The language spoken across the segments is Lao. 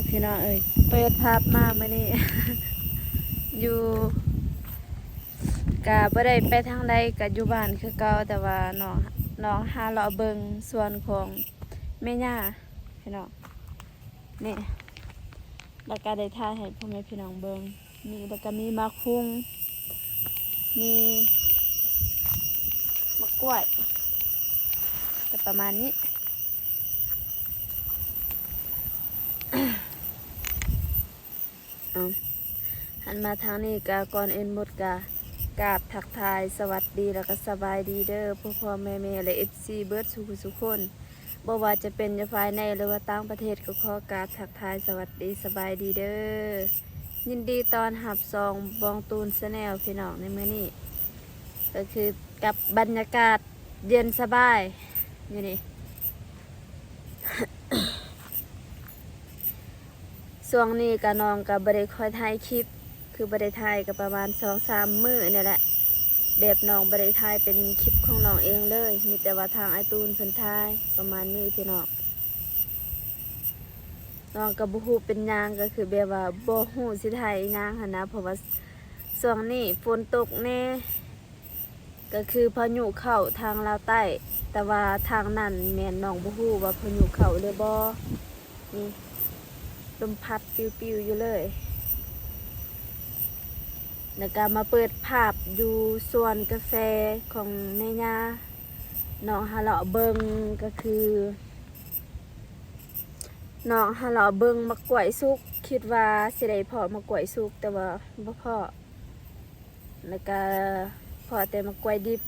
ພີ່ນ້ອງເອີຍ ເປີດພາບມາມື້ນີ້ ຢູ່ ກະບໍ່ໄດ້ໄປທາງໃດ ກະຢູ່ບ້ານຄືເກົ່າ ແຕ່ວ່ານ້ອງ ນ້ອງຫາເລາະເບິ່ງສວນຂອງແມ່ຍ່າ ພີ່ນ້ອງ ນີ້ ແລ້ວກະໄດ້ຖ່າຍໃຫ້ພໍ່ແມ່ພີ່ນ້ອງເບິ່ງ ມີ ແລ້ວກະມີໝາກຫຸ່ງ ມີໝາກກ້ວຍ ກະປະມານນີ້. ເອົາ ຫັນມາທາງນີ້ກະ ກ່ອນອື່ນໝົດກະ ກາບທັກທາຍສະຫວັດດີ ແລ້ວກະສະບາຍດີເດີ ພໍ່ໆ ແມ່ໆ ແລະ ເອັຟຊີ ເບິດສູ່ຜູ້ສູ່ຄົນ ບໍ່ວ່າຈະເປັນຢູ່ພາຍໃນ ຫຼືວ່າຕ່າງປະເທດ ກໍຂໍກາບທັກທາຍສະຫວັດດີ ສະບາຍດີເດີ. ຍິນດີຕ້ອນຮັບຊ່ອງບອງຕູນ Channel ພີ່ນ້ອງ ໃນມື້ນີ້ ກໍຄືກັບບັນຍາກາດເຢັນສະບາຍຢູ່ນີ້. ຊ່ວງນີ້ກະນ້ອງກະບໍ່ໄດ້ຄ່ອຍຖ່າຍຄລິບ ຄືບໍ່ໄດ້ຖ່າຍກະປະມານສອງສາມມື້ນີ້ແຫຼະ ແບບນ້ອງບໍ່ໄດ້ຖ່າຍເປັນຄລິບຂອງນ້ອງເອງເລີຍ ມີແຕ່ວ່າທາງອ້າຍຕູນເພິ່ນຖ່າຍ ປະມານນີ້ພີ່ນ້ອງ. ນ້ອງກະບໍ່ຮູ້ເປັນຫຍັງ ກະຄືແບບວ່າບໍ່ຮູ້ຊິຖ່າຍອີ່ຫຍັງຫັ້ນນະ ເພາະວ່າຊ່ວງນີ້ຝົນຕົກແດ່ ກະຄືພາຍຸເຂົ້າທາງລາວໃຕ້ ແຕ່ວ່າທາງນັ້ນແມ່ນນ້ອງບໍ່ຮູ້ວ່າພາຍຸເຂົ້າຫຼືບໍ່. ນີ້ ລົມພັດປິວໆຢູ່ເລີຍ ແລ້ວກະມາເປີດພາບຢູ່ສວນກາແຟຂອງແມ່ຍ່າ ນ້ອງຫາເລາະເບິ່ງ ກະຄື ນ້ອງຫາເລາະເບິ່ງໝາກກ້ວຍສຸກ ຄິດວ່າຊິໄດ້ເພາະໝາກກ້ວຍສຸກ ແຕ່ວ່າບໍ່ເພາະ ແລ້ວກະເພາະແຕ່ໝາກກ້ວຍດິບ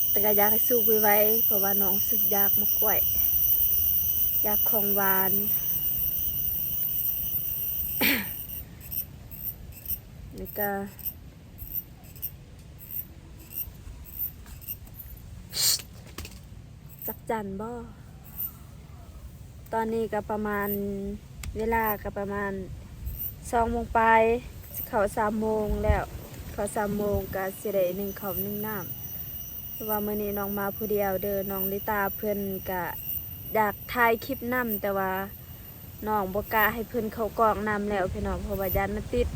ແຕ່ກະຢາກໃຫ້ສຸກໄວໆ ເພາະວ່ານ້ອງຮູ້ສຶກຢາກໝາກກ້ວຍ ຢາກຂອງຫວານ ແລ້ວກະ ຈັກຈັ່ນບໍ່? ຕອນນີ້ກະປະມານ ເວລາກະປະມານສອງໂມງປາຍ ຊິເຂົ້າສາມໂມງແລ້ວ ເຂົ້າສາມໂມງກະຊິໄດ້ໜຶ້ງເຂົ້າໜຶ້ງນ້ຳ ເພາະວ່າມື້ນີ້ນ້ອງມາຜູ້ດຽວເດີ ນ້ອງລິຕາເພິ່ນກະຢາກຖ່າຍຄລິບນຳ ແຕ່ວ່າ ນ້ອງບໍ່ກ້າໃຫ້ເພິ່ນເຂົ້າກ້ອງນຳແລ້ວພີ່ນ້ອງ ເພາະວ່າຢ້ານມັນຕິດ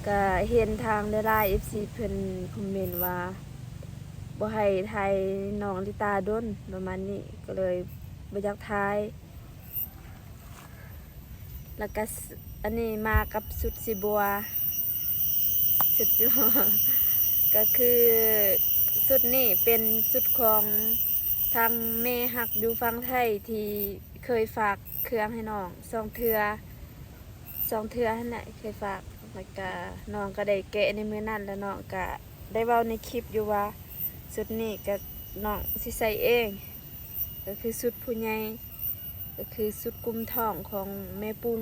ກະເຫັນທາງຫຼາຍໆ ເອັຟຊີ ເພິ່ນຄອມເມັນວ່າບໍ່ໃຫ້ຖ່າຍນ້ອງລິຕາດົນ ປະມານນີ້ ກະເລີຍບໍ່ຢາກຖ່າຍ ແລ້ວກະ ອັນນີ້ມາກັບຊຸດສີບົວ ຊຸດສີບົວ ກະຄືຊຸດນີ້ເປັນຊຸດຂອງ ທາງແມ່ຮັກຢູ່ຝັ່ງໄທທີ່ເຄີຍຝາກເຄື່ອງໃຫ້ນ້ອງສອງເທື່ອ ສອງເທື່ອຫັ້ນແຫຼະເຄີຍຝາກ ແລ້ວກະນ້ອງກະໄດ້ແກະໃນມື້ນັ້ນ ແລ້ວນ້ອງກະໄດ້ເວົ້າໃນຄລິບຢູ່ວ່າ ຊຸດນີ້ກະນ້ອງຊິໃສ່ເອງ ກະຄືຊຸດຜູ້ໃຫຍ່ ກະຄືຊຸດກຸມທ້ອງຂອງແມ່ປຸງ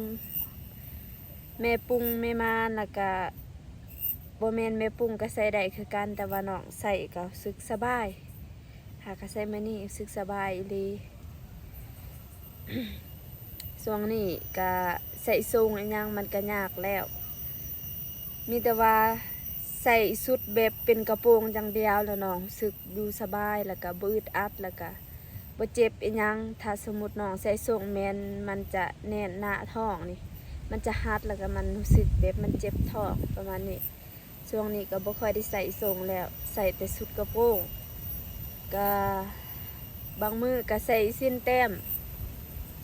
ແມ່ປຸງ ແມ່ມານ ແລ້ວກະບໍ່ແມ່ນແມ່ປຸງກະໃສ່ໄດ້ຄືກັນ ແຕ່ວ່ານ້ອງໃສ່ກະຮູ້ສຶກສະບາຍ ຫາກະໃສ່ມື້ນີ້ຮູ້ສຶກສະບາຍອີ່ຫຼີ ຊ່ວງນີ້ກະໃສ່ໂສ້ງອີ່ຫຍັງມັນກະຍາກແລ້ວ ມີແຕ່ວ່າໃສ່ຊຸດແບບເປັນກະໂປງຢ່າງດຽວ ແລ້ວນ້ອງຮູ້ສຶກຢູ່ສະບາຍ ແລ້ວກະບໍ່ອຶດອັດ ແລ້ວກະບໍ່ເຈັບອີ່ຫຍັງ ຖ້າສົມມຸດນ້ອງໃສ່ໂສ້ງແມ່ນມັນຈະແໜ້ນໜ້າທ້ອງນີ້ ມັນຈະຮັດ ແລ້ວກະມັນຮູ້ສຶກແບບມັນເຈັບທ້ອງປະມານນີ້. ຊ່ວງນີ້ກະບໍ່ຄ່ອຍໄດ້ໃສ່ໂສ້ງແລ້ວ ໃສ່ແຕ່ຊຸດກະໂປງ ກະບາງມື້ກະໃສ່ສິ້ນແຕ້ມ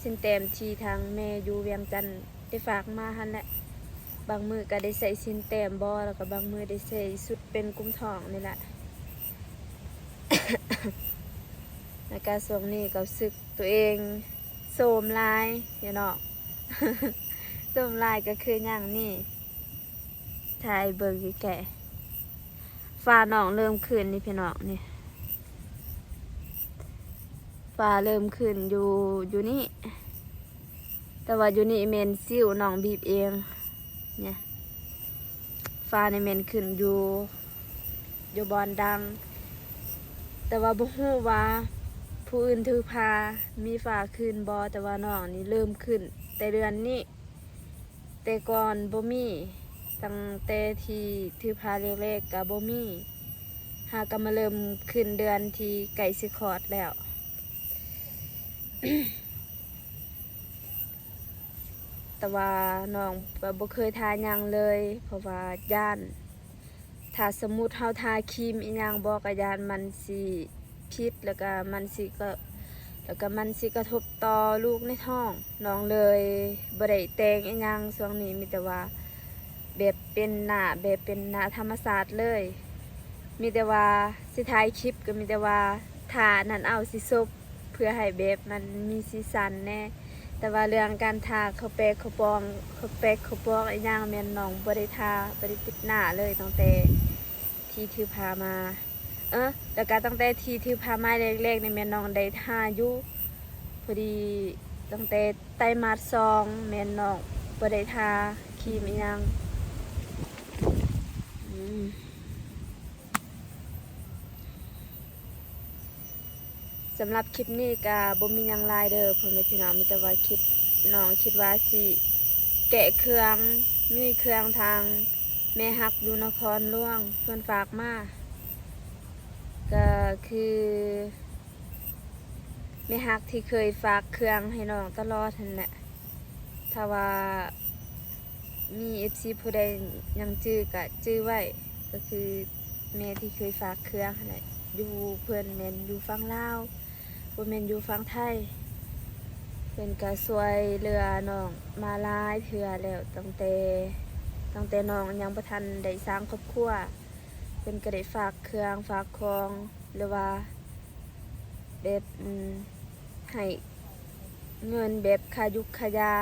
ສິ້ນແຕ້ມທີ່ທາງແມ່ຢູ່ວຽງຈັນໄດ້ຝາກມາຫັ້ນແຫຼະ ບາງມື້ກະໄດ້ໃສ່ສິ້ນແຕ້ມບໍ ແລ້ວກະບາງມື້ໄດ້ໃສ່ຊຸດເປັນກຸມທ້ອງນີ້ແຫຼະ ແລ້ວກະຊ່ວງນີ້ກະຮູ້ສຶກໂຕເອງໂຊມຫຼາຍຢູ່ເນາະ ໂຊມຫຼາຍກະຄືຫຍັງນີ້ ຖ່າຍເບິ່ງໃກ້ໆ ຟ້ານ້ອງເລີ່ມຂຶ້ນນີ້ພີ່ນ້ອງນີ້ ຟ້າເລີ່ມຂຶ້ນຢູ່ ຢູ່ນີ້ ແຕ່ວ່າຢູ່ນີ້ແມ່ນສິວນ້ອງບີບເອງນີ້ ຟ້ານີ້ແມ່ນຂຶ້ນຢູ່ ຢູ່ບ່ອນດັງ ແຕ່ວ່າບໍ່ຮູ້ວ່າຜູ້ອື່ນຖືພາມີຟ້າຂຶ້ນບໍ່ ແຕ່ວ່ານ້ອງນີ້ເລີ່ມຂຶ້ນແຕ່ເດືອນນີ້ ແຕ່ກ່ອນບໍ່ມີ ຕັ້ງແຕ່ທີ່ຖືພາແລກໆກະບໍ່ມີ ຫາກະມາເລີ່ມຂຶ້ນເດືອນທີ່ໃກ້ຊິຄອດແລ້ວ. ແຕ່ວ່ານ້ອງກໍບໍ່ເຄີຍທາຫຍັງເລີຍ ເພາະວ່າຢ້ານ ຖ້າສົມມຸດເຮົາທາຄຣີມອີ່ຫຍັງບໍ່ ກໍຢ້ານມັນຊິຜິດ ແລ້ວກໍມັນຊິ ກໍ ແລ້ວກໍມັນຊິກະທົບຕໍ່ລູກໃນທ້ອງ. ນ້ອງເລີຍບໍ່ໄດ້ແຕ່ງອີ່ຫຍັງ ຊ່ວງນີ້ມີແຕ່ວ່າແບບເປັນໜ້າ ແບບເປັນໜ້າທຳມະຊາດເລີຍ. ມີແຕ່ວ່າຊິຖ່າຍຄລິບ ກໍມີແຕ່ວ່າທານັ້ນເອົາຊິສົບ ເພື່ອໃຫ້ແບບມັນມີສີສັນແດ່. ແຕ່ວ່າເລື່ອງການທາເຂົ້າແປກເຂົ້າປອງ ເຂົ້າແປກເຂົ້າປອງອີ່ຫຍັງ ແມ່ນນ້ອງບໍ່ໄດ້ທາ ບໍ່ໄດ້ຕິດໜ້າເລີຍ ຕັ້ງແຕ່ທີ່ຖືພາມາ. ເອີ ແລ້ວກະຕັ້ງແຕ່ທີ່ຖືພາມາແລກໆນີ້ ແມ່ນນ້ອງໄດ້ທາຢູ່. ພໍດີຕັ້ງແຕ່ໄຕມາດສອງ ແມ່ນນ້ອງບໍ່ໄດ້ທາຄຣີມອີ່ຫຍັງ. ອືມ. ສຳລັບຄລິບນີ້ກະບໍ່ມີຫຍັງຫຼາຍເດີພໍ່ແມ່ພີ່ນ້ອງ ມີແຕ່ວ່າຄິດ ນ້ອງຄິດວ່າຊິແກະເຄື່ອງ ມີເຄື່ອງທາງແມ່ຮັກຢູ່ນະຄອນຫຼວງເພິ່ນຝາກມາ ກະຄືແມ່ຮັກທີ່ເຄີຍຝາກເຄື່ອງໃຫ້ນ້ອງຕະຫຼອດຫັ້ນແຫຼະ. ຖ້າວ່າມີເອັຟຊີຜູ້ໃດຍັງຈື່ກະຈື່ໄວ້ ກໍຄືແມ່ທີ່ເຄີຍຝາກເຄື່ອງຫັ້ນແຫຼະ ຢູ່ ເພິ່ນແມ່ນຢູ່ຝັ່ງລາວ ບໍ່ແມ່ນຢູ່ຝັ່ງໄທ. ເພິ່ນກະຊ່ວຍເຫຼືອນ້ອງມາຫຼາຍເທື່ອແລ້ວ ຕັ້ງແຕ່ ຕັ້ງແຕ່ນ້ອງຍັງບໍ່ທັນໄດ້ສ້າງຄອບຄົວ ເພິ່ນກະໄດ້ຝາກເຄື່ອງຝາກຂອງ ຫຼືວ່າ ແບບ ອືມ ໃຫ້ເງິນແບບຄ່າຢຸກຄ່າຢາ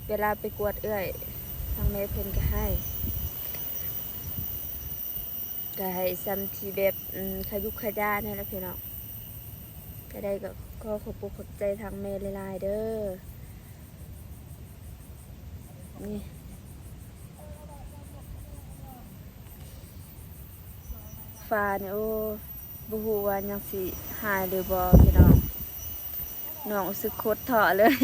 ເວລາໄປກວດເອື້ອຍ ທາງແມ່ເພິ່ນກໍໃຫ້ ກໍໃຫ້ສ່ຳທີ່ແບບ ອືມ ຄ່າຢຸກຄ່າຢານີ້ແຫຼະພີ່ນ້ອງ. ຈະໄດ້ກໍຂໍຂອບອົກຂອບໃຈທາງແມ່ຫຼາຍໆເດີ. ນີ້ ຝານີ້ ໂອ້ ບໍ່ຮູ້ວ່າຍັງຊິຫາຍຫຼືບໍ່ພີ່ນ້ອງ. ນ້ອງຮູ້ສຶກໂຄດທໍ້ເລີຍ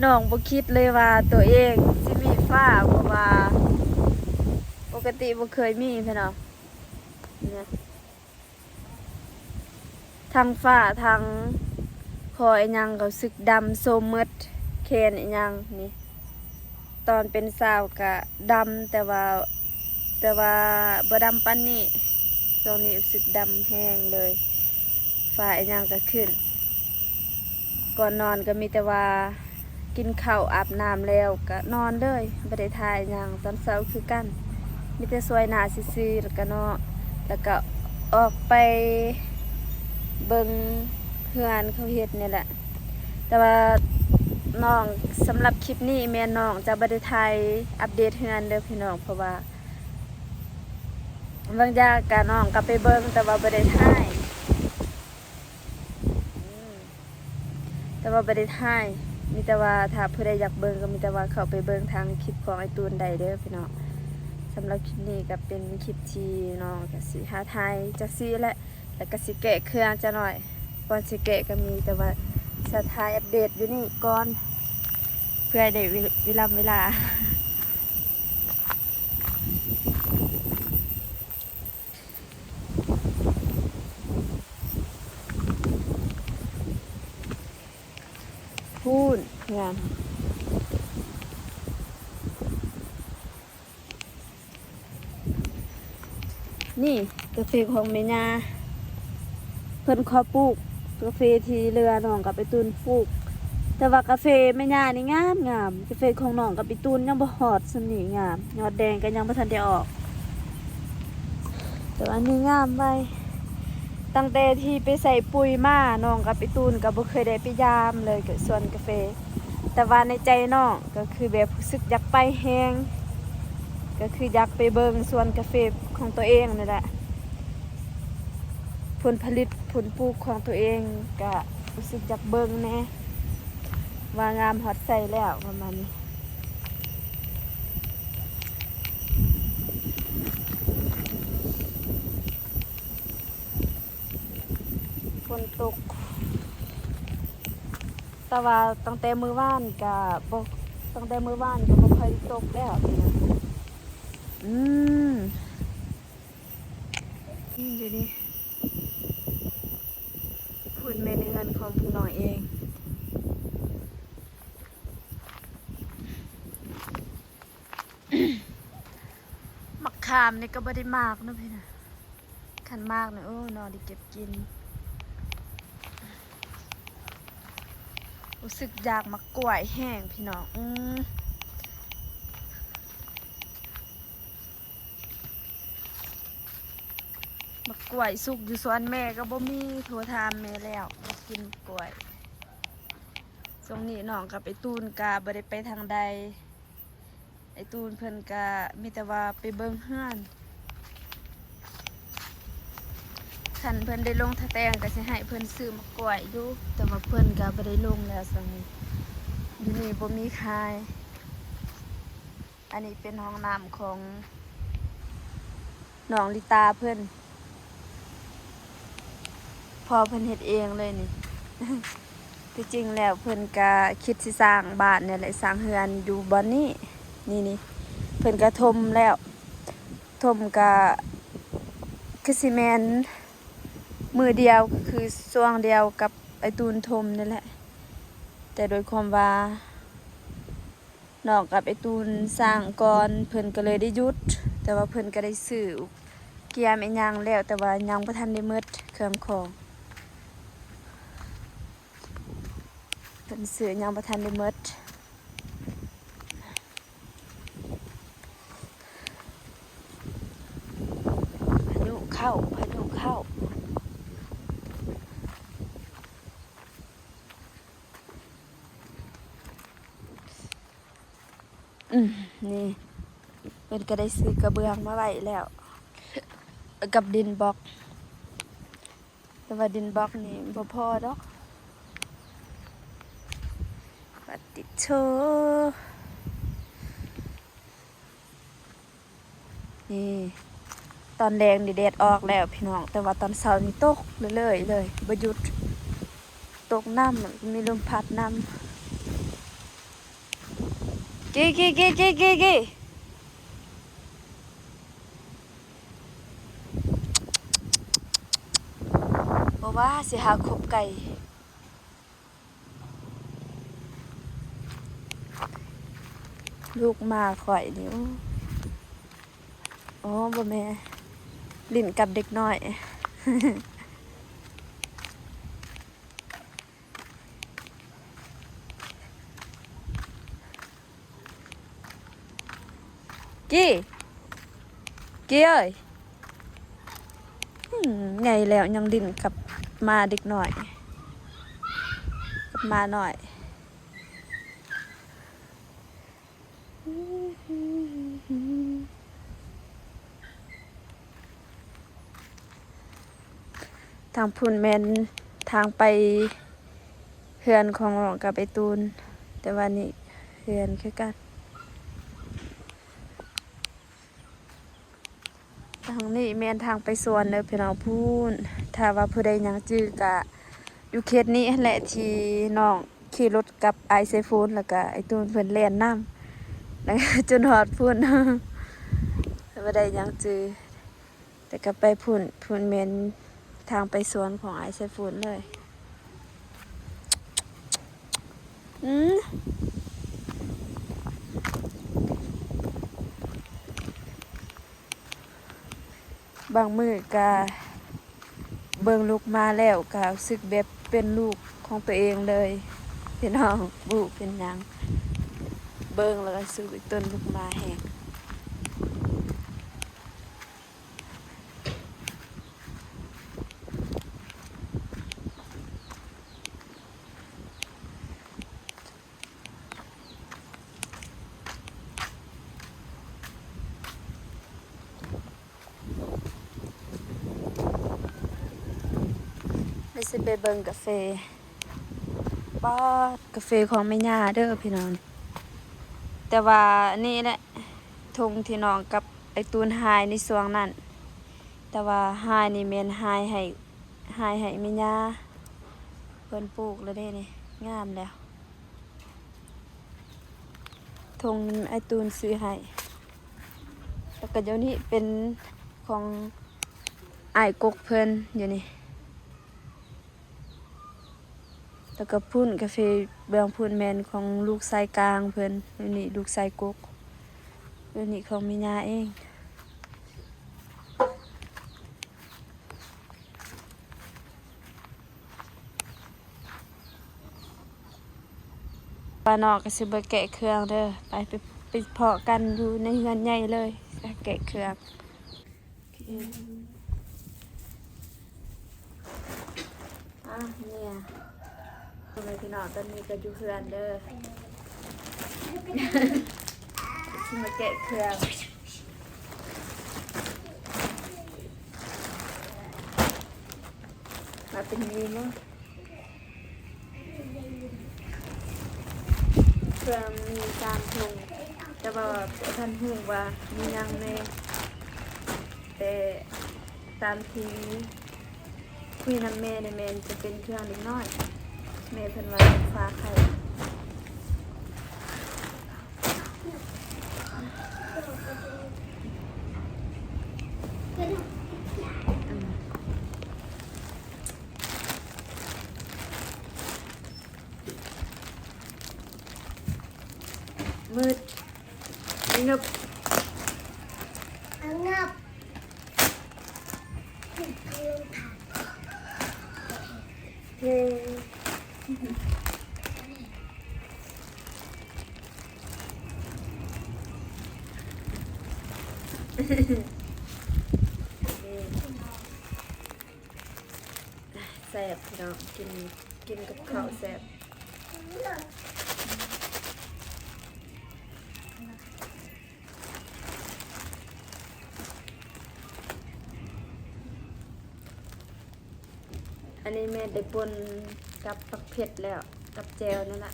ນ້ອງບໍ່ຄິດເລີຍວ່າຕົວເອງຊິມີຝາ ເພາະວ່າປົກກະຕິບໍ່ເຄີຍມີພີ່ນ້ອງ. ທັງຝາທັງຄໍອີ່ຫຍັງກໍສຶກດຳໂຊມໝົດ ແຂນອີ່ຫຍັງນີ້ ຕອນເປັນສາວກະດຳ ແຕ່ວ່າ ແຕ່ວ່າບໍ່ດຳປານນີ້ ຊ່ວງນີ້ຮູ້ສຶກດຳແຮງເລີຍ ຝາອີ່ຫຍັງກະຂຶ້ນ. ກ່ອນນອນກໍມີແຕ່ວ່າກິນເຂົ້າອາບນ້ຳແລ້ວກໍນອນເລີຍ ບໍ່ໄດ້ຖ່າຍຫຍັງ. ຕອນເຊົ້າຄືກັນ ມີແຕ່ສວຍໜ້າຊື່ໆ ແລ້ວກໍເນາະ ແລ້ວກໍອອກໄປເບິ່ງເຮືອນເຂົາເຮັດນີ້ແຫຼະ. ແຕ່ວ່ານ້ອງ ສຳລັບຄລິບນີ້ແມ່ນນ້ອງຈະບໍ່ໄດ້ຖ່າຍອັບເດດເຮືອນເດີພີ່ນ້ອງ ເພາະວ່າບາງຢ່າງກະນ້ອງກໍໄປເບິ່ງ ແຕ່ວ່າບໍ່ໄດ້ຖ່າຍ. ອືມ ແຕ່ວ່າບໍ່ໄດ້ຖ່າຍ ມີແຕ່ວ່າຖ້າຜູ້ໃດຢາກເບິ່ງກໍມີແຕ່ວ່າເຂົ້າໄປເບິ່ງທາງຄລິບຂອງອ້າຍຕູນໄດ້ເດີພີ່ນ້ອງ. ສຳລັບຄລິບນີ້ກໍເປັນຄລິບທີ່ນ້ອງກໍຊິຫາຖ່າຍຈັກຊີ້ແຫຼະ ແລ້ວກໍຊິແກະເຄື່ອງຈັກໜ້ອຍ. ກ່ອນຊິແກະກໍມີແຕ່ວ່າຊິຖ່າຍອັບເດດຢູ່ນີ້ກ່ອນ ເພື່ອໃຫ້ໄດ້ເວລາ ເວລາ ເວລາ. ພຸ້ນ ງາມ ນີ້ກາເຟຂອງແມ່ຍ່າ ເພິ່ນຂໍປູກກາເຟທີ່ເຫຼືອ ນ້ອງກັບອ້າຍຕູນປູກ. ແຕ່ວ່າກາເຟແມ່ຍ່ານີ້ງາມງາມ ກາເຟຂອງນ້ອງກັບອ້າຍຕູນຍັງບໍ່ຮອດສ່ຳນີ້ງາມ ຍອດແດງກໍຍັງບໍ່ທັນໄດ້ອອກ. ແຕ່ວ່ານີ້ງາມໄວ. ຕັ້ງແຕ່ທີ່ໄປໃສ່ປຸຍມາ ນ້ອງກັບອ້າຍຕູນກໍບໍ່ເຄີຍໄດ້ໄປຢາມເລີຍ ກະສວນກາເຟ. ແຕ່ວ່າໃນໃຈນ້ອງກໍຄືແບບຮູ້ສຶກຢາກໄປແຮງ ກໍຄືຢາກໄປເບິ່ງສວນກາເຟຂອງຕົວເອງນີ້ແຫຼະ ຜົນຜະລິດ ຜົນປູກຂອງຕົວເອງ ກະຮູ້ສຶກຢາກເບິ່ງແດ່ວ່າງາມຮອດໃສແລ້ວ ປະມານນີ້. ຝົນຕົກ ແຕ່ວ່າຕັ້ງແຕ່ມື້ວານກະບໍ່ ຕັ້ງແຕ່ມື້ວານກະບໍ່ຄ່ອຍໄດ້ຕົກແລ້ວ. ອືມ ນີ້ຢູ່ນີ້ ພຸ້ນແມ່ນເຮືອນຂອງພວກນ້ອງເອງ. ຂາມນີ້ກໍບໍ່ໄດ້ໝາກເນາະພີ່ນ້ອງ ຄັນໝາກນີ້ ໂອ້ ນ້ອງໄດ້ເກັບກິນ. ຮູ້ສຶກຢາກໝາກກ້ວຍແຮງພີ່ນ້ອງ ອືມ ໝາກກ້ວຍສຸກຢູ່ສວນແມ່ກໍບໍ່ມີ ໂທຖາມແມ່ແລ້ວ ຢາກກິນໝາກກ້ວຍ. ຊ່ວງນີ້ນ້ອງກັບໄອ້ຕູນກໍບໍ່ໄດ້ໄປທາງໃດ ໄອ້ຕູນເພິ່ນກະມີແຕ່ວ່າໄປເບິ່ງເຮືອນ ຄັນເພິ່ນໄດ້ລົງທ່າແຕງກະຊິໃຫ້ເພິ່ນຊື້ໝາກກ້ວຍຢູ່ ແຕ່ວ່າເພິ່ນກະບໍ່ໄດ້ລົງແລ້ວຊ່ວງນີ້ ຢູ່ນີ້ບໍ່ມີຂາຍ. ອັນນີ້ເປັນຫ້ອງນ້ຳຂອງ ນ້ອງລິຕາເພິ່ນ ພໍ່ເພິ່ນເຮັດເອງເລີຍນີ້ ທີ່ຈິງແລ້ວເພິ່ນກະຄິດຊິສ້າງບ້ານນີ້ແຫຼະ ສ້າງເຮືອນຢູ່ບ່ອນນີ້ ນີ້ໆ ເພິ່ນກະຖົມແລ້ວ ຖົມກະຄືຊິແມ່ນມື້ດຽວ ຄືຊ່ວງດຽວກັບໄອ້ຕູນຖົມນີ້ແຫຼະ ແຕ່ໂດຍຄວາມວ່າ ນ້ອງກັບໄອ້ຕູນສ້າງກ່ອນ ເພິ່ນກໍເລີຍໄດ້ຢຸດ ແຕ່ວ່າເພິ່ນກໍໄດ້ຊື້ກຽມອີ່ຫຍັງແລ້ວ ແຕ່ວ່າຍັງບໍ່ທັນໄດ້ໝົດເຄື່ອງຂອງ ເພິ່ນຊື້ຍັງບໍ່ທັນໄດ້ໝົດ. ພາຍຸເຂົ້າ ພາຍຸເຂົ້າ. ອືມ ນີ້ ເພິ່ນກໍໄດ້ຊື້ກະເບື້ອງມາໄວ້ແລ້ວ ກັບດິນບລັອກ ແຕ່ວ່າດິນບລັອກນີ້ບໍ່ພໍດອກ ປາຕິໂທ. ນີ້ ຕອນແລງນີ້ແດດອອກແລ້ວພີ່ນ້ອງ ແຕ່ວ່າຕອນເຊົ້ານີ້ຕົກເລື້ອຍໆເລີຍ ບໍ່ຢຸດ ຕົກນຳ ມີລົມພັດນຳ. ກີ່ ກີ່ ກີ່ ກີ່ ກີ່ ກີ່ ບໍ່ວ່າຊິຫາຄົບໄກ່. ລູກໝາຂ້ອຍນີ້ ໂອ້ ໂອ້ ບໍ່ແມ່ນ ຫຼິ້ນກັບເດັກນ້ອຍ. ກີ່ ກີ່ເອີຍ ອືມ ໃຫຍ່ແລ້ວຍັງຫຼິ້ນກັບໝາເດັກນ້ອຍ ກັບໝານ້ອຍ. ທາງພຸ້ນແມ່ນທາງໄປເຮືອນຂອງນ້ອງກັບໄອ້ຕູນ ແຕ່ວ່ານີ້ເຮືອນຄືກັນ. ທາງນີ້ແມ່ນທາງໄປສວນເດີພີ່ນ້ອງ ພຸ້ນ. ຖ້າວ່າຜູ້ໃດຍັງຈື່ກະ ຢູ່ເຂດນີ້ຫັ້ນແຫຼະ ທີ່ນ້ອງຂີ່ລົດກັບອ້າຍໄຊຟູນ ແລ້ວກະໄອ້ຕູນເພິ່ນແລ່ນນຳ ແລ້ວກະຈົນຮອດພຸ້ນ ບໍ່ໄດ້ຍັງຈື່ ແຕ່ກະໄປພຸ້ນ ພຸ້ນແມ່ນທາງໄປສວນຂອງອ້າຍໄຊຟູນເລີຍ. ອືມ ບາງມື້ກະເບິ່ງລູກມາແລ້ວກະຮູ້ສຶກແບບເປັນລູກຂອງຕົວເອງເລີຍພີ່ນ້ອງ ບໍ່ຮູ້ເປັນຫຍັງ ເບິ່ງແລ້ວກະຮູ້ສຶກເປັນລູກມາແຮງ. ແລ້ວຊິໄປເບິ່ງກາເຟ ປາດ ກາເຟຂອງແມ່ຍ່າເດີພີ່ນ້ອງ. ແຕ່ວ່ານີ້ແຫຼະ ທົ່ງທີ່ນ້ອງກັບໄອ້ຕູນຫາຍໃນຊ່ວງນັ້ນ ແຕ່ວ່າຫາຍນີ້ແມ່ນຫາຍໃຫ້ ຫາຍໃຫ້ແມ່ຍ່າ ເພິ່ນປູກແລ້ວເດ້ນີ້ ງາມແລ້ວ. ທົ່ງໄອ້ຕູນຊື້ໃຫ້ ແລ້ວກະດຽວນີ້ເປັນຂອງອ້າຍກົກເພິ່ນຢູ່ນີ້ ແລ້ວກະພຸ້ນກາເຟເບື້ອງພຸ້ນແມ່ນຂອງລູກຊາຍກາງເພິ່ນ ຢູ່ນີ້ລູກຊາຍກົກ ຢູ່ນີ້ຂອງແມ່ຍ່າເອງ. ວ່າເນາະ ກໍຊິໄປແກະເຄື່ອງເດີ. ໄປ ໄປ ໄປພໍ້ກັນຢູ່ໃນເຮືອນໃຫຍ່ເລີຍ ແກະເຄື່ອງ. ອ່ະ ເມຍ ພໍ່ແມ່ພີ່ນ້ອງ ຕອນນີ້ກໍຢູ່ເຮືອນເດີ ຊິມາແກະເຄື່ອງ ວ່າເປັນມີບໍ່. ເຄື່ອງມີສາມຖົງ ແຕ່ວ່າບໍ່ທັນຮູ້ວ່າມີຫຍັງແດ່ ແຕ່ຕາມທີ່ຄຸຍນຳແມ່ນີ້ແມ່ນຈະເປັນເຄື່ອງເດັກນ້ອຍ ແມ່ເພິ່ນວ່າຝາໄຂ່. ມືດ ງຶບ ງຶບ ເອີ. ແຊບພີ່ນ້ອງ ກິນ ກິນກັບເຂົ້າແຊບ. ອັນນີ້ແມ່ໄດ້ປົ່ນກັບຜັກເຜັດແລ້ວ ກັບແຈ່ວນັ້ນລະ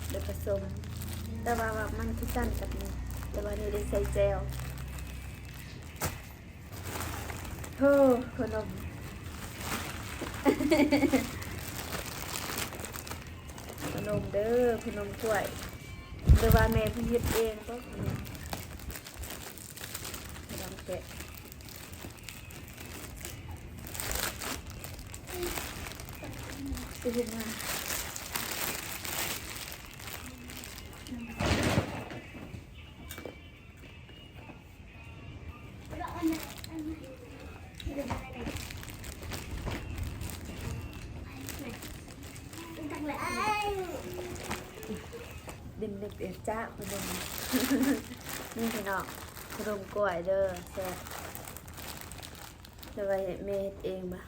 ແລ້ວກໍສົ້ມ ແຕ່ວ່າ ວ່າມັນຄືກັນກັບນີ້ ແຕ່ວ່ານີ້ໄດ້ໃສ່ແຈ່ວ. ໂທ ຂະໜົມ ຂະໜົມເດີ ຂະໜົມກ້ວຍ ຫຼືວ່າແມ່ເພິ່ນເຮັດເອງບໍ່ ຂະໜົມ ລອງແກະ ຊິເຮັດມາ. ດິນເດັກເອຈາ ຂະໜົມ ນີ້ພີ່ນ້ອງ ຂະໜົມກ້ວຍເດີ ແຊບ ແຕ່ວ່າແມ່ເຮັດເອງມາ.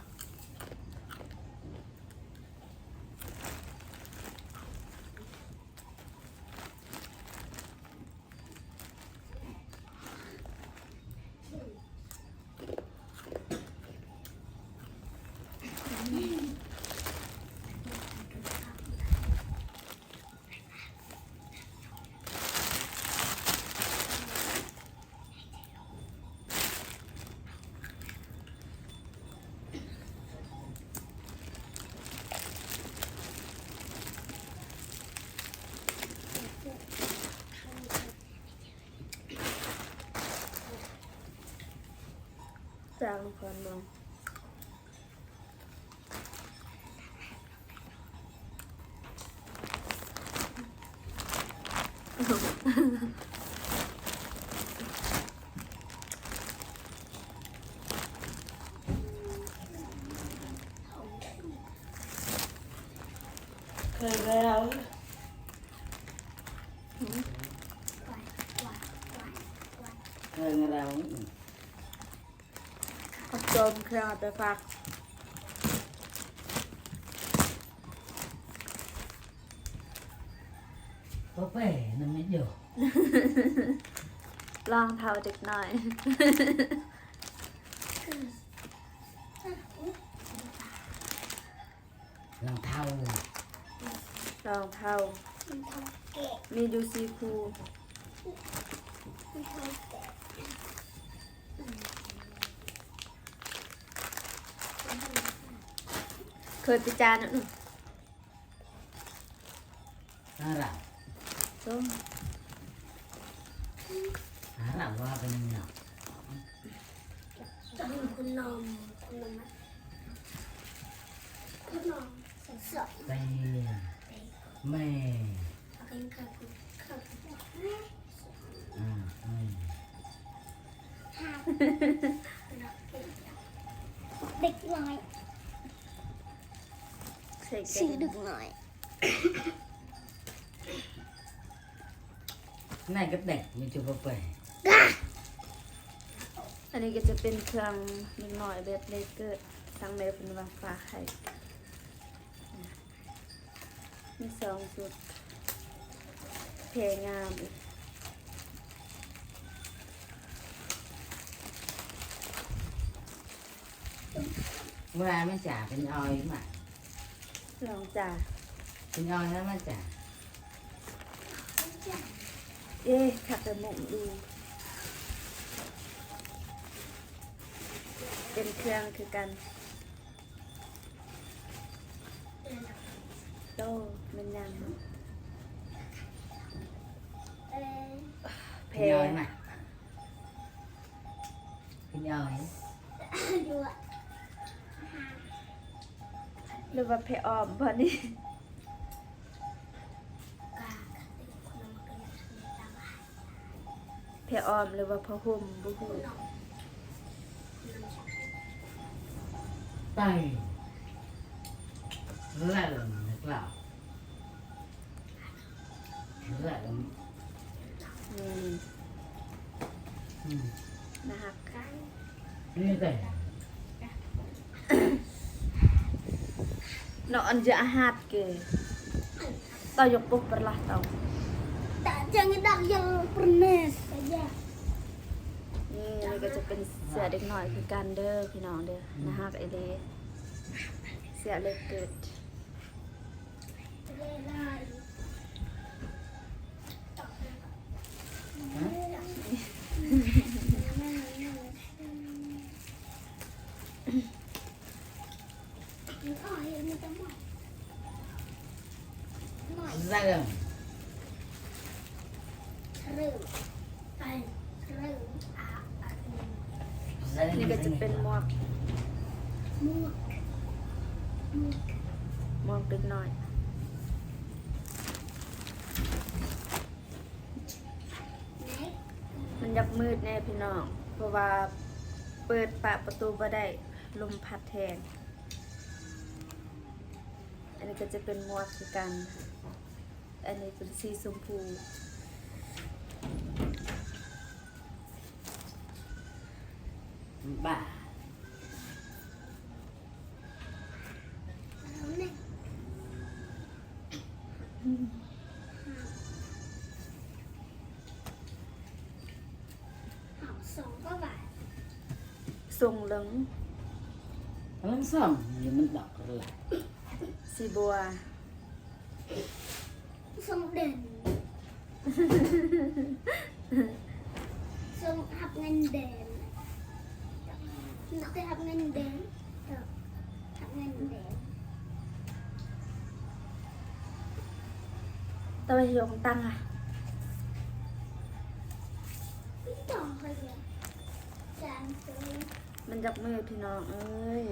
ຈາງກ່ອນເນາະ. ເຄີຍແລ້ວ ເຄີຍແລ້ວ. ຜັກສົ້ມ ເຄື່ອງເອົາໄປຝາກ ບໍ່ແປນຳມິດຢູ່ ລອງເທົ້າເດັກນ້ອຍ ລອງເທົ້າ ລອງເທົ້າ ລອງເທົ້າແກະ ມີຢູ່ສີ່ຄູ່ ລອງເທົ້າແກະ ເຄີຍໄປຈານນະ ອາລະ ຊົມ ອາລະ ວ່າເປັນຫຍັງ ແມ່ ອືມ ເດັກນ້ອຍ ຊື່ເດັກນ້ອຍ. ນາຍກໍແຕກມີຈຸບໍ່ໄປ. ອັນນີ້ກໍຈະເປັນເຄື່ອງເດັກນ້ອຍແບບເລກເກີດ ທາງແມ່ເພິ່ນວ່າຝາກໃຫ້. ມີສອງຊຸດ ແພງາມອີກ. ວ່າມາຈາເປັນອອຍມາ ລອງຈາເປັນອອຍແລ້ວມາຈາ. ເອ ຄັກແຕ່ມຸງອີ ເປັນເຄື່ອງຄືກັນ. ໂຕແມ່ນຫຍັງ? ເອີ ແພ ເປັນອອຍມາ ເປັນອອຍ ຫຼືວ່າແພອ້ອມບໍ່ນີ້? ຜ້າອ້ອມ ຫຼືວ່າຜ້າຫົ່ມ ບໍ່ຮູ້. ໄປແລ້ວ ແລ້ວ ອືມ ອືມ ໜ້າຮັກ. ເນາະ ອັນຈະອາຫາດເກ ຕາຍົກປຸກປະລະເຕົາ ຕາຈັງດັກຍັງປະເນສຍາ. ນີ້ ນີ້ກໍຈະເປັນເສື້ອເດັກນ້ອຍຄືກັນເດີພີ່ນ້ອງເດີ ໜ້າຮັກອີ່ຫຼີ ເສື້ອເລັກເກີດ. ນີ້ກໍຈະເປັນໝວກ ໝວກ ໝວກເດັກນ້ອຍ. ມັນຢາກມືດແດ່ພີ່ນ້ອງ ເພາະວ່າເປີດປະປະຕູບໍ່ໄດ້ ລົມພັດແຮງ. ອັນນີ້ກໍຈະເປັນໝວກຄືກັນ ອັນນີ້ເປັນສີຊົມພູ ບ້າ. ສົ່ງເລິງ ເລິງສົ່ງ ມັນດອກລະ ສີບົວ. ສົ່ງເດີນ ສົ່ງຮັບເງິນເດືອນ ໄປຮັບເງິນເດືອນ ຮັບເງິນເດືອນ. ແຕ່ວ່າຍົກຕັ້ງອະ ມັນຈັກມື້ພີ່ນ້ອງເອີຍ.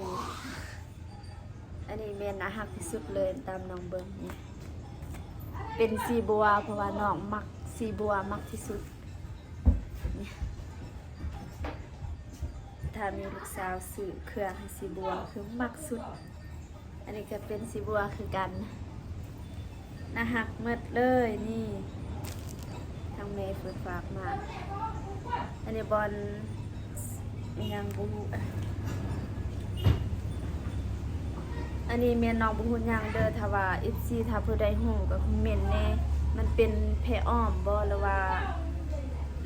ອັນນີ້ແມ່ນໜ້າຮັກທີ່ສຸດເລີຍ ຕາມນ້ອງເບິ່ງນີ້ ເປັນສີບົວ ເພາະວ່ານ້ອງມັກສີບົວ ມັກທີ່ສຸດນີ້. ຖ້າມີລູກສາວຊື້ເຄື່ອງໃຫ້ສີບົວ ຄືມັກສຸດ. ອັນນີ້ກໍເປັນສີບົວຄືກັນ ໜ້າຮັກໝົດເລີຍນີ້ ທາງແມ່ເພິ່ນຝາກມາ. ອັນນີ້ບ່ອນອີ່ຫຍັງບໍ່ຮູ້ ອັນນີ້ແມ່ນນ້ອງບໍ່ຮູ້ຫຍັງເດີ. ຖ້າວ່າເອັຟຊີ ຖ້າຜູ້ໃດຮູ້ກໍຄອມເມັນແດ່ ມັນເປັນຜ້າອ້ອມບໍ່ ຫຼືວ່າ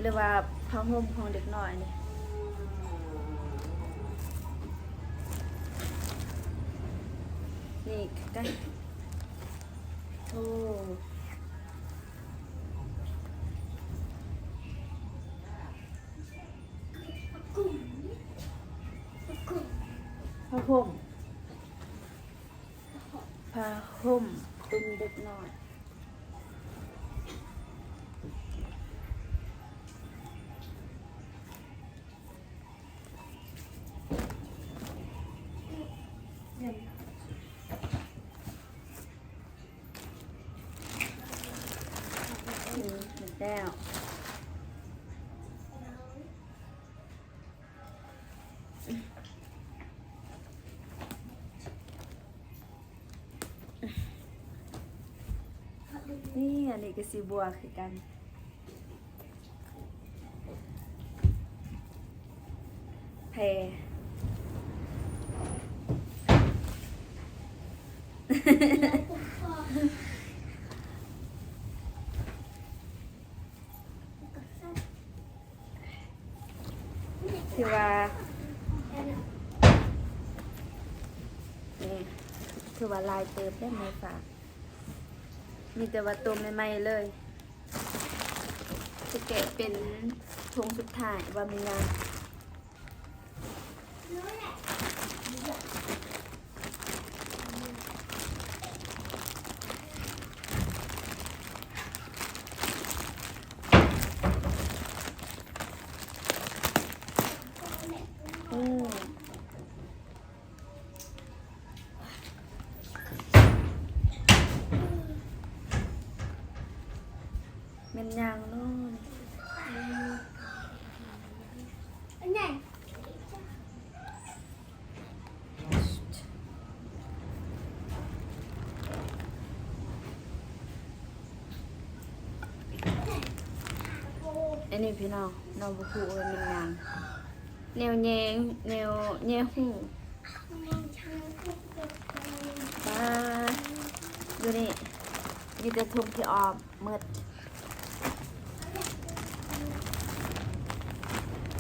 ຫຼືວ່າຜ້າຫົ່ມຂອງເດັກນ້ອຍນີ້. ນີ້ຄືກັນ ໂອ້ ຜ້າຫົ່ມ ຜ້າຫົ່ມຕຸ່ມເດັກນ້ອຍ. ອືມ ແລ້ວ ນີ້ ອັນນີ້ກໍສີບົວຄືກັນ. ແຕ່ ຖືວ່າ ນີ້ ຖືວ່າຫຼາຍເຕີບເດ້ ມາຝາກ ມີແຕ່ວ່າໂຕໃໝ່ໆເລີຍ. ຈະແກະເປັນຖົງສຸດທ້າຍວ່າແມ່ນຫຍັງ. ໂອ້ ແມ່ນຫຍັງເນາະ? ອັນໃຫຍ່ ອັນນີ້ພີ່ນ້ອງ ນ້ອງບໍ່ຮູ້ວ່າແມ່ນຫຍັງ ແນວແຍ່ ແນວແຍ່ຫູ. ປາດ ຢູ່ນີ້ມີແຕ່ຖົງຜ້າອ້ອມໝົດ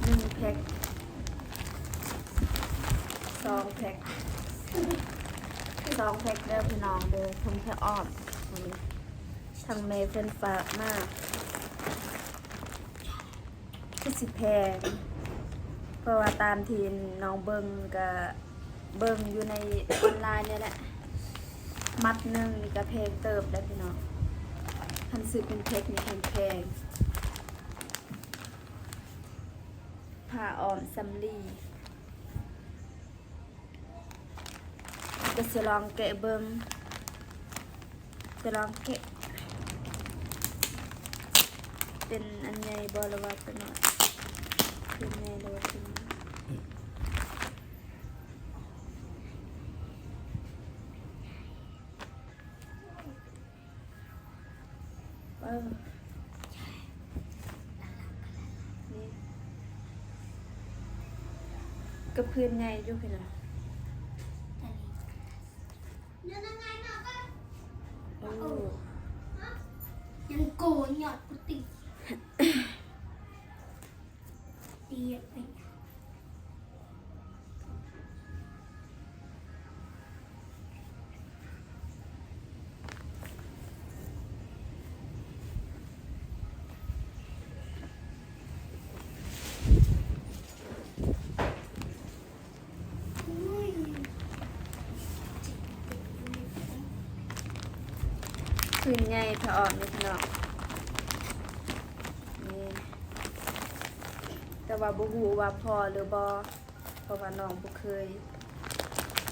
ໜຶ່ງແພັກ ສອງແພັກ ສອງແພັກເດີພີ່ນ້ອງເດີ ຖົງຜ້າອ້ອມ ທາງແມ່ເພິ່ນຝາກມາ. ຄືຊິແພງ ເພາະວ່າຕາມທີ່ນ້ອງເບິ່ງ ກະເບິ່ງຢູ່ໃນອອນລາຍນີ້ແຫຼະ ມັດໜຶ່ງນີ້ກະແພງເຕີບແລ້ວພີ່ນ້ອງ ຄັນຊື້ເປັນແພັກນີ້ແພງໆ. ຜ້າອ້ອມສຳລີ ກະຊິລອງແກະເບິ່ງ ຈະລອງແກະ ເປັນອັນໃຫຍ່ບໍ່ ຫຼືວ່າຕົວນ້ອຍ? ເປັນໃຫຍ່ ຫຼືວ່າເປັນ ເອີ ນີ້ ກະພື້ນໃຫຍ່ຢູ່ພີ່ນ້ອງ. ໂອ້ ຍັງໂກນຍອດກຸຕິ ຕີໄປ. ພື້ນໃຫຍ່ພະອອມນີ້ພີ່ນ້ອງ ນີ້ ແຕ່ວ່າບໍ່ຮູ້ວ່າພໍຫຼືບໍ່ ເພາະວ່ານ້ອງບໍ່ເຄີຍ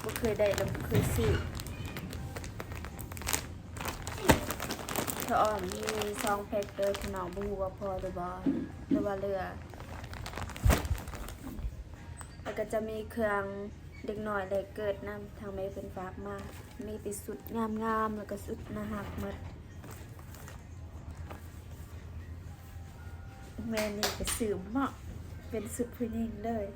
ບໍ່ເຄີຍໄດ້ ແລະ ບໍ່ເຄີຍຊື້. ພະອອມມີສອງແພັກເດີພີ່ນ້ອງ ບໍ່ຮູ້ວ່າພໍຫຼືບໍ່ ຫຼືວ່າເຫຼືອ. ແລ້ວກໍຈະມີເຄື່ອງເດັກນ້ອຍແລກເກີດນຳ ທາງແມ່ເພິ່ນຝາກມາ ມີແຕ່ຊຸດງາມໆ ແລ້ວກໍຊຸດໜ້າຮັກໝົດ. ແມ່ນີ້ກໍຊື້ເໝາະ ເປັນຊຸດຜູ້ຍິງເລີຍ.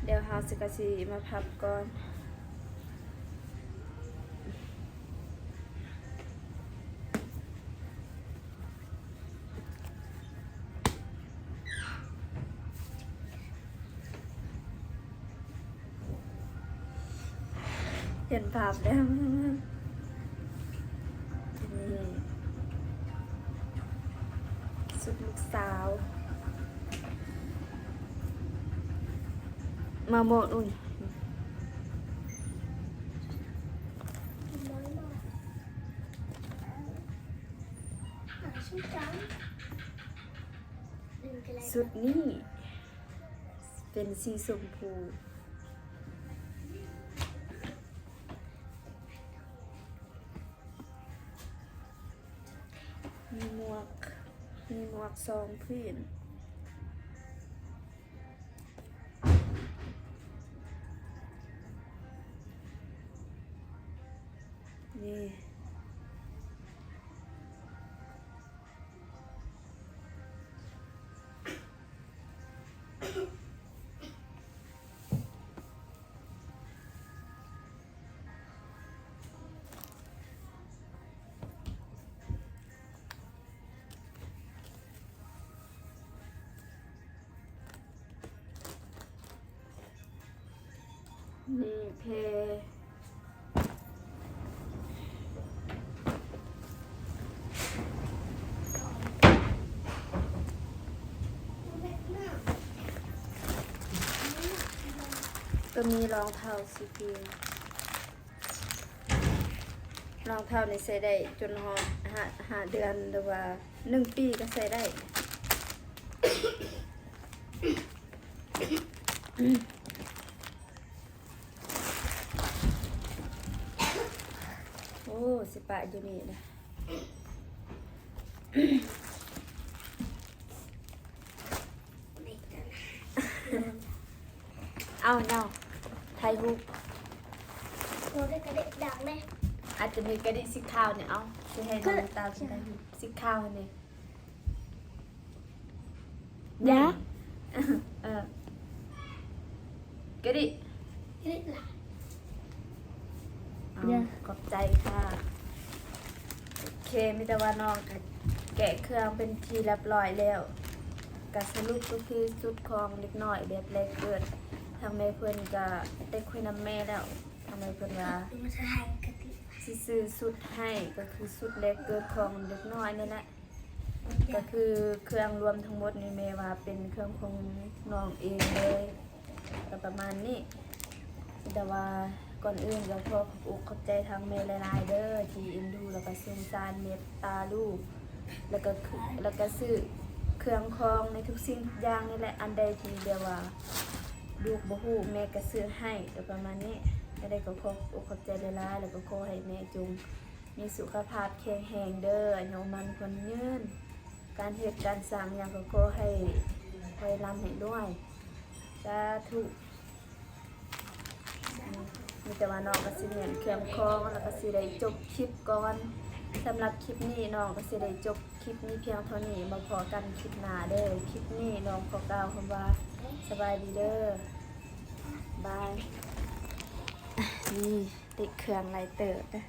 ດຽວເຮົາຊິ ກະຊິມາພັບກ່ອນ. ເຫັນພາບແລ້ວ ນີ້ ຊຸດລູກສາວ ມາໂມດ ອຸ້ຍ ຊຸດນີ້ເປັນສີຊົມພູ ມີໝວກ ມີໝວກສອງພື້ນ ນີ້. ນີ້ແພ ກໍມີລອງເທົ້າສີຄຣີມ. ລອງເທົ້ານີ້ໃສ່ໄດ້ຈົນຮອດຫ້າ ຫ້າເດືອນ ຫຼືວ່າໜຶ່ງປີກໍໃສ່ໄດ້. ໂອ້ ຊິປະຢູ່ນີ້ນະ. ເອົາເນາະ ຖ່າຍຮູບ. ໂອ້ ໄດ້ກະດິດດັງເດ້. ອາດຈະມີກະດິດສີຂາວນີ້ ເອົາ ຊິໃຫ້ນ້ອງຕາມຖ່າຍຮູບສີຂາວນີ້. ຍາ ເອີ ກະດິດ ກະດິດລະ. ເອົາ ຢາ ຂອບໃຈຄ່ະ. ໂອເຄ ມີແຕ່ວ່ານ້ອງກະແກະເຄື່ອງເປັນທີ່ລຽບຮ້ອຍແລ້ວ. ກະສະຫຼຸບກໍຄືຊຸດຂອງເດັກນ້ອຍແບບແລກເກີດ ທາງແມ່ເພິ່ນກະໄດ້ຄຸຍນຳແມ່ແລ້ວ. ທາງແມ່ເພິ່ນວ່າຊິຊື້ຊຸດໃຫ້ ກໍຄືຊຸດແລກເກີດຂອງເດັກນ້ອຍນີ້ແຫຼະ. ກໍຄືເຄື່ອງລວມທັງໝົດນີ້ ແມ່ວ່າເປັນເຄື່ອງຂອງນ້ອງເອງເລີຍ ກໍປະມານນີ້. ແຕ່ວ່າກ່ອນອື່ນກໍຂໍຂອບອົກຂອບໃຈທາງແມ່ຫຼາຍໆເດີ ທີ່ເອັນດູ ແລ້ວກໍສົງສານເມດຕາລູກ ແລ້ວກໍ ແລ້ວກໍຊື້ເຄື່ອງຂອງໃນທຸກສິ່ງທຸກຢ່າງນີ້ແຫຼະ. ອັນໃດທີ່ແບບວ່າລູກບໍ່ຮູ້ ແມ່ກໍຊື້ໃຫ້ ກໍປະມານນີ້. ອັນໃດກໍຂໍຂອບອົກຂອບໃຈຫຼາຍໆ ແລ້ວກໍຂໍໃຫ້ແມ່ຈົ່ງ ມີສຸຂະພາບແຂງແຮງເດີ ອາຍຸໝັ້ນຂວັນຍືນ ການເຮັດການສ້າງຫຍັງກໍຂໍໃຫ້ ໃຫ້ລ່ຳໃຫ້ລວຍ ສາທຸ. ມີແຕ່ວ່ານ້ອງກໍຊິແມ່ນເຄື່ອງຂອງ ແລ້ວກໍຊິໄດ້ຈົບຄລິບກ່ອນ. ສຳລັບຄລິບນີ້ນ້ອງກໍຊິໄດ້ຈົບຄລິບນີ້ພຽງເທົ່ານີ້ ມາພໍ້ກັນຄລິບໜ້າເດີ. ຄລິບນີ້ນ້ອງຂໍກ່າວຄຳວ່າ ສະບາຍດີເດີ ບາຍ. ນີ້ ຕິດເຄື່ອງຫຼາຍເຕີບເດີ.